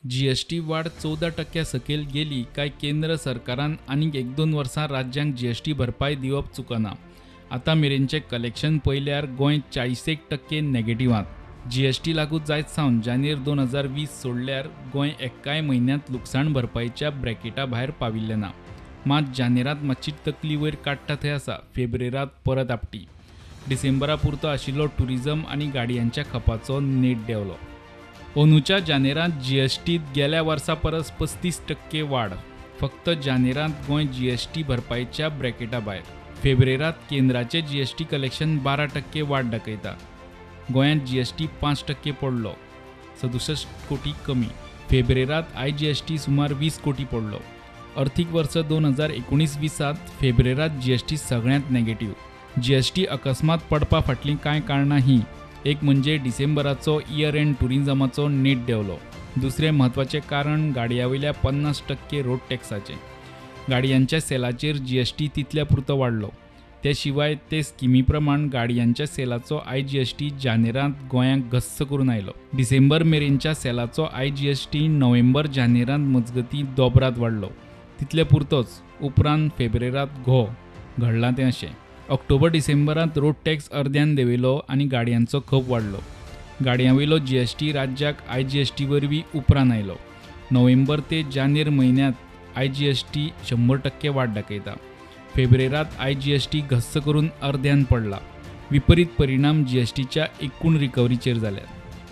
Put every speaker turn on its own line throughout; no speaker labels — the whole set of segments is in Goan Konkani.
जीएसटी वाड 14% सकयल गेली काय केंद्र सरकारान आनीक 1-2 वर्सां राज्यांक जीएसटी भरपाय दिवप चुकना. आतां मेरेनचें कलेक्शन पळयल्यार गोंय 41% नेगेटिव्हांत. जीएसटी लागू जायत सावन जानेर 2020 सोडल्यार गोंय एकाय म्हयन्यांत लुकसाण भरपायेच्या ब्रॅकेटा भायर पाविल्लें ना. मात जानेरांत मातशी तकली वयर काडटा थंय आसा, फेब्रेरांत परत आपटी. डिसेंबरा पुरतो आशिल्लो टुरिझम आनी गाडयांच्या खपाचो नेट देंवलो. अंदूच्या जानेरांत जीएसटीत गेल्या वर्सा परस 35% वाड. फक्त जानेरांत गोंय जीएसटी भरपायेच्या ब्रॅकेटा भायर. फेब्रेरांत केंद्राचें जीएसटी कलेक्शन 12% वाड दाखयता. गोंयांत जीएसटी 5% पडलो, 67 कोटी कमी. फेब्रेरांत आयजीएसटी सुमार 20 कोटी पडलो. अर्थीक वर्स 2019-20 फेब्रेरांत जीएसटी सगळ्यांत नेगेटिव्ह. जीएसटी अकस्मात पडपा फाटलीं कांय कारणां हीं. एक म्हणजे डिसेंबराचो इयर एंड टुरिझमाचो नेट देंवलो. दुसरें म्हत्वाचें कारण गाडयां वयल्या 50% रोड टॅक्साचें. गाडयांच्या सेलाचेर जीएसटी तितल्या पुरतो वाडलो. ते शिवाय ते स्किमी प्रमाण गाडयांच्या सेलाचो आयजीएसटी जानेरांत गोंयांक घस्स करून आयलो. डिसेंबर मेरेनच्या सेलाचो आयजीएसटी नोव्हेंबर जानेरांत मजगतीं दोबरात वाडलो, तितले पुरतोच. उपरांत फेब्रेरांत घो घडलां तें अशें. ऑक्टोबर डिसेंबरांत रोड टॅक्स अर्द्यान देंवयलो आनी गाडयांचो खप वाडलो. गाडयां वयलो जीएसटी राज्याक आयजीएसटी वरवीं उपरांत आयलो. नोव्हेंबर ते जानेर म्हयन्यांत आयजीएसटी 100% वाड दाखयता. फेब्रेरांत आयजीएसटी घस्स करून अर्द्यान पडला. विपरीत परिणाम जीएसटीच्या एकूण रिकवरीचेर जाल्यात.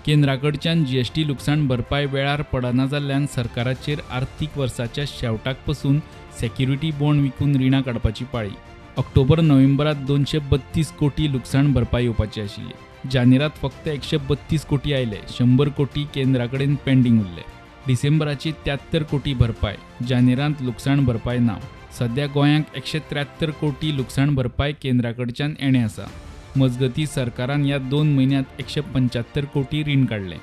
केंद्रा कडच्यान जीएसटी लुकसाण भरपाय वेळार पडना जाल्ल्यान सरकाराचेर आर्थीक वर्साच्या शेवटाक पसून सेक्युरिटी बॉन्ड विकून रिणां काडपाची पाळी. ऑक्टोबर नोव्हेंबरांत 232 कोटी लुकसाण भरपाय येवपाची आशिल्ली. जानेरांत फक्त 132 कोटी आयले. 100 कोटी केंद्रा कडेन पेंडींग उरले. डिसेंबराची 73 कोटी भरपाय, जानेरांत लुकसाण भरपाय ना. सद्या गोंयांक 173 कोटी लुकसाण भरपाय केंद्रा कडच्यान येणें आसा. मजगतीं सरकारान ह्या 2 म्हयन्यांत 175 कोटी रीण काडलें.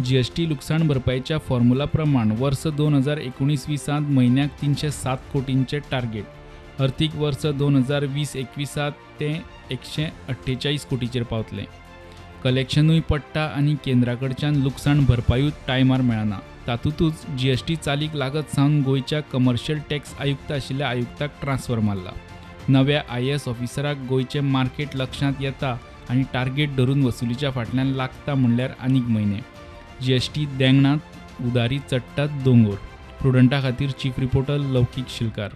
जीएसटी लुकसाण भरपायेच्या फॉर्म्युला प्रमाण वर्स 2019-20 म्हयन्याक 307 कोटींचें टार्गेट. अर्थीक वर्स 2020-21 तें 148 कोटीचेर पावतलें. कलेक्शनूय पडटा आनी केंद्रा कडच्यान लुकसाण भरपायूय टायमार मेळना. तातूंतच जीएसटी चालीक लागत सावन गोंयच्या कमर्शियल टॅक्स आयुक्त आशिल्ल्या आयुक्ताक ट्रान्सफर मारला. नव्या आयएएस ऑफिसराक गोंयचें मार्केट लक्षांत येता आनी टार्गेट धरून वसुलीच्या फाटल्यान लागता म्हणल्यार आनीक म्हयने. जीएसटी देंगणांत, उदारी चडटात दोंगोर. प्रुडंटा खातीर चीफ रिपोर्टर लौकीक शिलकार.